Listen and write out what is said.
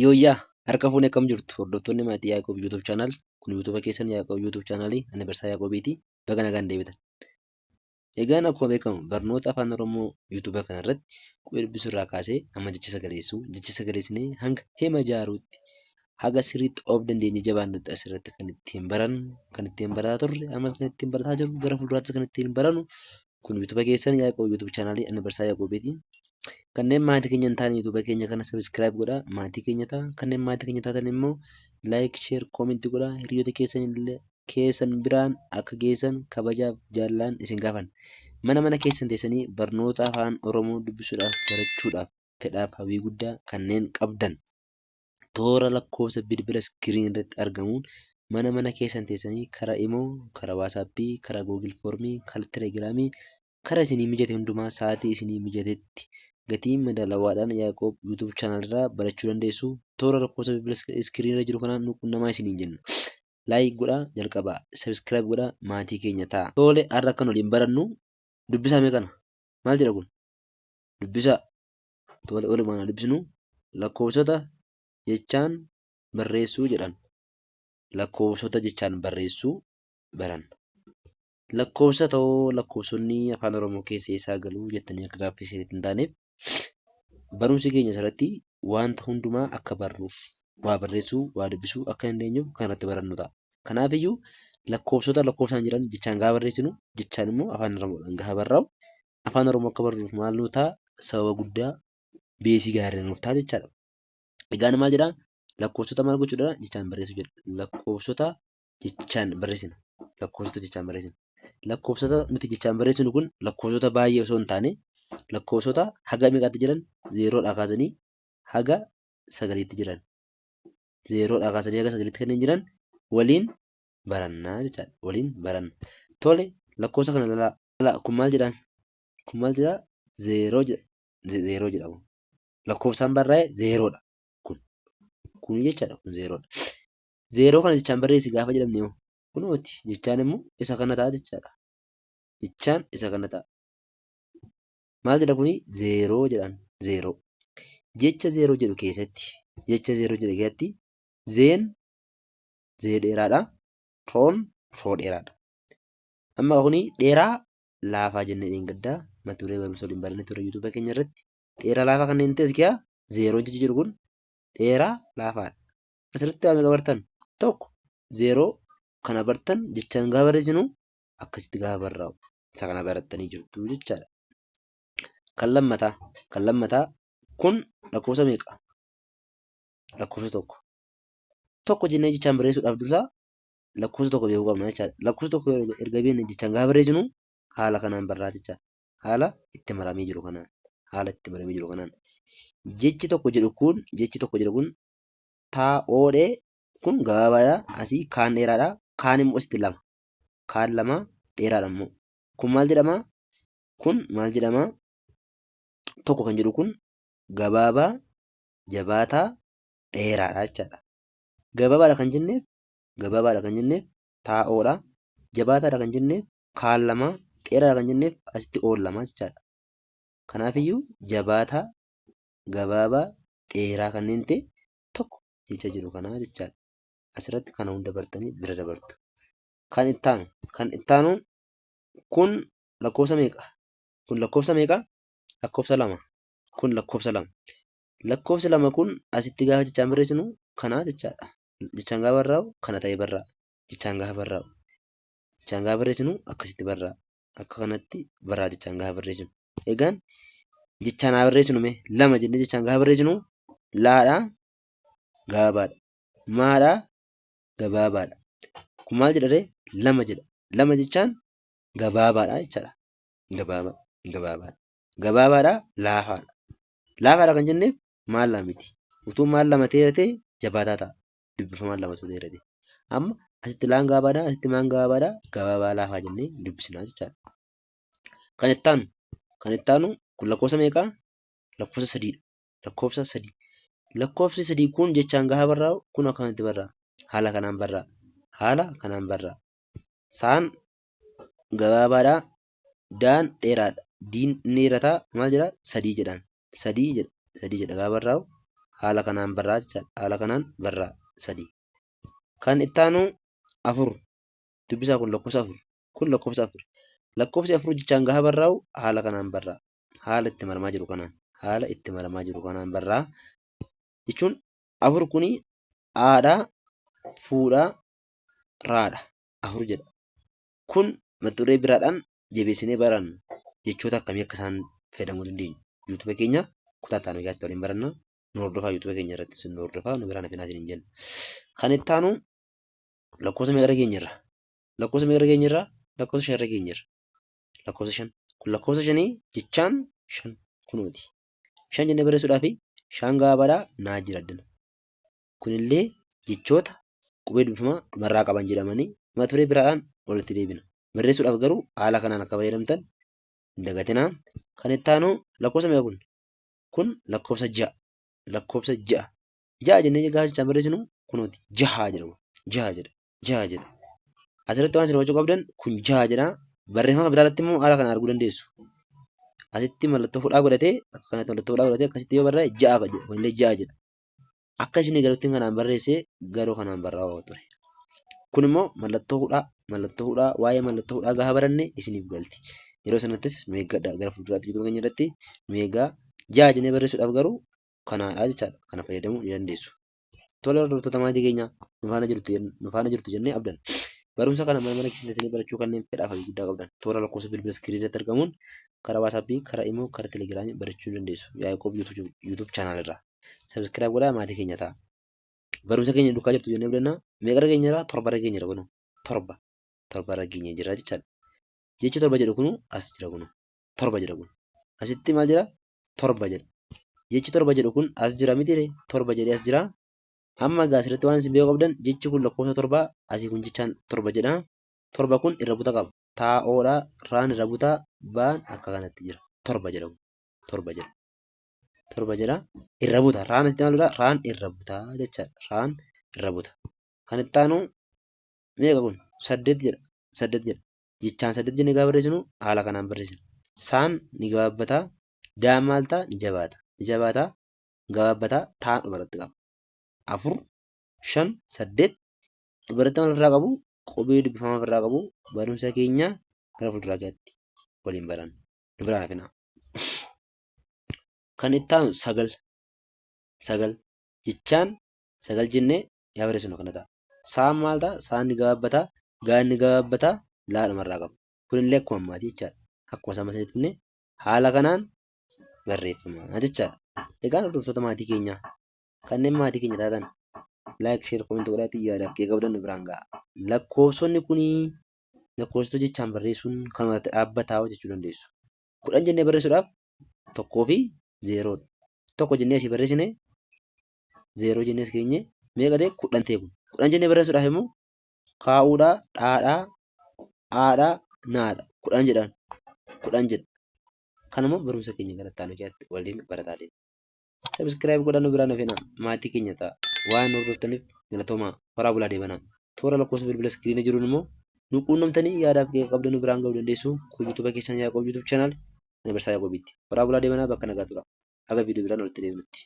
Yooyyaa harka fuunee akkam jirtu hordoftoonni maatii Yaaqoob YouTube channel kun YouTube keessan Yaaqoob YouTube channel ani Barsaa Yaaqoobiiti baga nagaan deebitan. Egaan akkuma beekamu barnoota afaan Oromoo YouTube kana irratti qubee dubbisuu irraa kaasee hamma jecha sagaleessuu, jecha sagaleessinee hanga hima ijaaruutti haga sirriitti of dandeenye jabaannutti asirratti kan ittiin barannu, kan ittiin barataa turre, ammas kan ittiin barataa jirru, gara fuulduraattis kan ittiin barannu kun YouTube keessan Yaaqoob YouTube channel ani Barsaa Yaaqoobiiti. Kanneen maatii keenya hin taane YouTube keenya kana subscribe godhaa maatii keenya ta'a. Kanneen maatii keenya taatan immoo like, share, comment godhaa hiriyoota keessan illee keessan biraan akka geessan kabajaaf jaalallaan isin gaafanna. Mana mana keessan teessanii barnoota afaan Oromoo dubbisuudhaaf barachuudhaaf fedhaaf hawwii guddaa kanneen qabdan toora lakkoofsa bilbila screen irratti argamuun mana mana keessan teessanii karaa imo, karaa WhatsApp, karaa Google Form, karaa Telegram Kara isinii mijate hundumaa sa'aatii isinii mijatetti gatii madaalawaadhaan Yaaqoob YouTube channel irraa barachuu dandeessu. Toora lakkoofsa bilbila iskiriinii irra jiru kanaan nu qunnamaa isiniin jenna. Like godhaa jalqabaa, subscribe godhaa maatii keenya ta'a. Tole har'a kan waliin barannu dubbisaa mee kana maal jedha kun dubbisaa tole walumaan haa dubbisnu lakkoofsota jechaan barreessuu jedhan lakkoofsota jechaan barreessuu baranna. Lakkoofsa ta'oo lakkoofsonni Afaan Oromoo keessa eessaa galu jettanii akka gaaffii isinitti hin taaneef barumsi keenya asirratti wanta hundumaa akka barruuf waa barreessuu, waa dubbisuu akka dandeenyuuf kan irratti barannu ta'a. Kanaafiyyuu lakkoofsota lakkoofsaan jiran jechaan gaafa barreessinu jechaan immoo Afaan Oromoodhaan gaafa barraa'u Afaan Oromoo akka barruuf maal nuu ta'a sababa guddaa beesii gaarii nuuf ta'a jechaadha. Egaan maal jedhaa lakkoofsota maal gochuudha jechaan barreessuu jedha. Lakkoofsota jechaan barreessina. Lakkoofsota jechaan barreessina. Lakkoofsota nuti jechaan barreessinu kun lakkoofsota baay'ee osoo hin taane lakkoofsota haga meeqaatti jiran zeeroodhaa kaasanii haga sagaliitti jiran. Zeeroodhaa kaasanii haga sagaliitti kanneen jiran waliin barannaa jechaadha. Waliin baranna. Tole lakkoofsa kana ilaalaa. Ilaalaa kun maal jedhaan? Kun maal jedhaa? Zeeroo jedha. Zeeroo jedha kun. Lakkoofsaan barraa'e zeeroodha kun. Kun jechaadha kun zeeroodha. Zeeroo kana jechaan barreessi gaafa jedhamne hoo? Kunooti jechaan immoo isa kana ta'a jechaadha. Jechaan isa kana ta'a. Maal jedha kuni? Zeeroo jedhaan. Zeeroo. Jecha zeeroo jedhu keessatti jecha zeeroo jedhu keessatti zeen zee dheeraadha. Roon roo dheeraadha. Amma kuni dheeraa laafaa jennee dheengaddaa mata duree barumsa waliin barannee ture YouTube keenya irratti. Dheeraa laafaa kanneen ta'e kiyaa zeeroo jechi jedhu kun dheeraa laafaadha. Asirratti waa meeqa bartan? Tokko, zeeroo kana bartan jechaan gaafa barreessinu akkasitti gaafa barraa'u isa kana barattanii jirtu jechaadha. Kan lammataa kan lammataa kun lakkoofsa meeqa? Lakkoofsa tokko. Tokko jennee jechaan barreessuudhaaf dursa lakkoofsa tokko beekuu qabna jechaadha. Lakkoofsa tokko erga beekne jechaan gaafa barreessinu haala kanaan barraa jechaadha. Haala itti maramee jiru kanaan. Haala itti maramee jiru kanaan. Jechi tokko jedhu kun jechi tokko jedhu kun taa oodhee kun gabaabaadha asii kaan dheeraadha kaan immoo asitti lama kaan lama dheeraadha immoo kun maal jedhama kun maal jedhama tokko kan jedhu kun gabaabaa jabaataa dheeraadha jechaadha gabaabaadha kan jenneef gabaabaadha kan jenneef taa'oodha jabaataadha kan jenneef kaan lama dheeraadha kan jenneef asitti oon lama jechaadha kanaafiyyuu jabaataa gabaabaa dheeraa kanneen ta'e tokko jecha jiru kanaa jechaadha. Asirratti kana hunda bartanii bira dabartu. Kan itti aanu kan itti aanu kun lakkoofsa meeqa? Kun lakkoofsa meeqa? Lakkoofsa lama. Kun lakkoofsa lama. Lakkoofsi lama kun asitti gaafa jechaan barreessinu kanaa jechaadha. Jechaan gaafa barraa'u kana ta'ee barraa'a. Jechaan gaafa barraa'u. Jechaan gaafa barreessinu akkasitti barraa'a. Akka kanatti barraa'a jechaan gaafa barreessinu. Egaan jechaan haa barreessinu mee lama jennee jechaan gaafa barreessinu laadha gabaabaadha. Maadha gabaabaadha. Kun maal jedha ree? Lama jedha. Lama jechaan gabaabaadha jechaadha. Gabaabaa gabaabaadha. Gabaabaadha laafaadha. Laafaadha kan jenneef maal lama miti. Utuu maal lama ta'eera ta'e jabaataa ta'a. Dubbifamaan lama osoo ta'eera ta'e. Amma asitti laan gabaabaadha asitti maan gabaabaadha gabaabaa laafaa jennee dubbisna jechaadha. Kan itti aanu kan itti aanu kun lakkoofsa meeqa? Lakkoofsa sadiidha. Lakkoofsa sadii. Lakkoofsi sadii kun jechaan gaafa barraa'u kun akkanatti barraa'a. Haala kanaan barraa'a. Haala kanaan barraa'a. Saan gabaabaadha. Daan dheeraadha. Diin ni dheerata. Maal jedha? Sadii jedhaan. Sadii jedha. Sadii jedha gaafa barraa'u Haala kanaan barraa jechaadha. Haala kanaan barraa 3. Kan itti aanu 4. Dubbisaa kun lakkoofsa 4. Kun lakkoofsa 4. Lakkoofsi 4 jechaan gaafa barraa'u haala kanaan barraa. Haala itti maramaa jiru kanaan. Haala itti maramaa jiru kanaan barraa. Jechuun 4 kuni aadhaa, fuudhaa, raadha. 4 jedha. Kun mata duree biraadhaan jabeessinee baranna. Jechoota akkamii akka isaan fayyadamuu dandeenyu. YouTube keenya kutaa itti aanu keessatti waliin baranna. Nu hordofaa YouTube keenya irratti nu hordofaa nu biraan hafinaa isiniin jenna. Kan itti aanu lakkoofsa meeqa irra geenyerra? Lakkoofsa meeqa irra geenyerra? Lakkoofsa 5 irra geenyerra. Lakkoofsa 5. Kun lakkoofsa 5 jechaan 5 kunooti. 5 jennee barreessuudhaaf shaan gabaabaadhaa naa jira addana. Kunillee jechoota qubee dubbifamaa dhumarraa qaban jedhamanii mata duree biraadhaan walitti deebina. Barreessuudhaaf garuu haala kanaan akka fayyadamtan hin dagatinaa. Kan itti aanu lakkoofsa meeqa kun? Kun lakkoofsa 6. Lakkoofsa 6. 6 jennee gaafa jechaan barreessinu kunooti jaha jedhama. Jaha jedha. Jaha jedha. Asirratti waan isin hubachuu qabdan kun jaha jedha. Barreeffama biraa irratti immoo haala kana arguu dandeessu. Asitti mallattoo hudhaa godhatee akka kanatti mallattoo hudhaa godhatee akkasitti yoo barraa'e ja'a jedha. Kunillee ja'a jedha. Akka isin galutti kanaan barreesse garuu kanaan barraa'aa ture. Kun immoo mallattoo hudhaa mallattoo hudhaa waa'ee mallattoo hudhaa gaafa baranne isiniif galti. Yeroo sanattis nu eeggadha gara fuulduraatti YouTube keenya irratti nu eegaa. Ja'a jennee barreessuudhaaf garuu kanaadha jechaadha. Kana fayyadamuu ni dandeessu. Tole hordoftoota maatii keenyaa nu faana jirtu nu faana jirtu jennee abdanna. Barumsa kana mana mana keessatti teessanii barachuu kanneen fedhaa fi guddaa qabdan toora lakkoofsa bilbila iskiriinii irratti argamuun karaa WhatsApp, karaa Imo, karaa Telegiraamii barachuu ni dandeessu. Yaaqoob YouTube channel irraa. Subscribe godhaa maatii keenya ta'a. Barumsa keenya duukaa jirtu jennee abdanna. Meeqa irra geenyeerra? Torba irra geenyeerra kunoo. Torba. Torba irra geenyee jira jechaadha. Jechi torba jedhu kunuu as jira kunoo. Torba jedha kun. Asitti maal jedha? Torba jedha. Jechi torba jedhu kun as jira mitiire? Torba jedhee as jira. Amma egaa asirratti waan isin beekuu qabdan jechi kun lakkoofsa torba asii kun jechaan torba jedha. Torba kun irra buta qaba. Taa'oodha raan irra butaa baan akka kanatti jira. Torba jedha kun. Torba jedha. Torba jedha. Irra buta. Raan asitti maal godha? Raan irra butaa jechaadha. Raan irra buta. Kan itti aanu meeqa kun? Saddeet jedha. Saddeet jedha. Jechaan saddeet jennee gaafa barreessinu haala kanaan barreessina. Saan ni gabaabbata. Daan maal ta'a? Ni jabaata. Ni jabaata. Gabaabbata. Taan dhumarratti qaba. 4, 5, 8 dhumarratti maal ofirraa qabu? Qubee dubbifamaa ofirraa qabu. Barumsa keenya gara fuulduraa keessatti waliin baranna. Nu biraan hafinaa. Kan itti aanu 9. 9 jechaan 9 jennee yaa barreessinu akkana ta'a. Saan maal ta'a? Saan ni gabaabbata, gaan ni gabaabbata, laa dhumarraa qaba. Kunillee akkuma ammaati jechaadha. Akkuma isaan isinitti himne haala kanaan barreeffama jechaadha. Egaan hordoftoota maatii keenyaa kanneen maatii keenya taatan like, share, comment godhaatii yaadaaf qeeqa qabdan nu biraan ga'a. Lakkoofsonni kuni lakkoofsota jechaan barreessuun kanuma irratti dhaabbataa jechuu dandeessu. 10 jennee barreessuudhaaf 1 fi 0 dha. 1 jennee asii barreessine 0 jennee as keenye meeqa ta'e 10 ta'e kun. 10 jennee barreessuudhaaf immoo kaa'uudhaa, dhaadhaa, aadhaa, naadha. 10 jedhaan. 10 jedha. Kanuma barumsa keenya gara itti aanu keessatti waliin barataa deemna. Subscribe godhaa nu biraan hafinaa. Maatii keenya ta'a. Waan nu hordoftaniif galatoomaa. Horaa bulaa deebanaa. Toora lakkoofsa bilbila iskiriina jiruun immoo nu quunnamtanii yaadaaf qeeqa qabdan nu biraan ga'uu dandeessu. Kun YouTube keessan Yaaqoob YouTube channel ani Barsaa Yaaqoobiitti. Horaa bulaa deebanaa bakka nagaa tura. Haga viidiyoo biraan walitti deebinutti.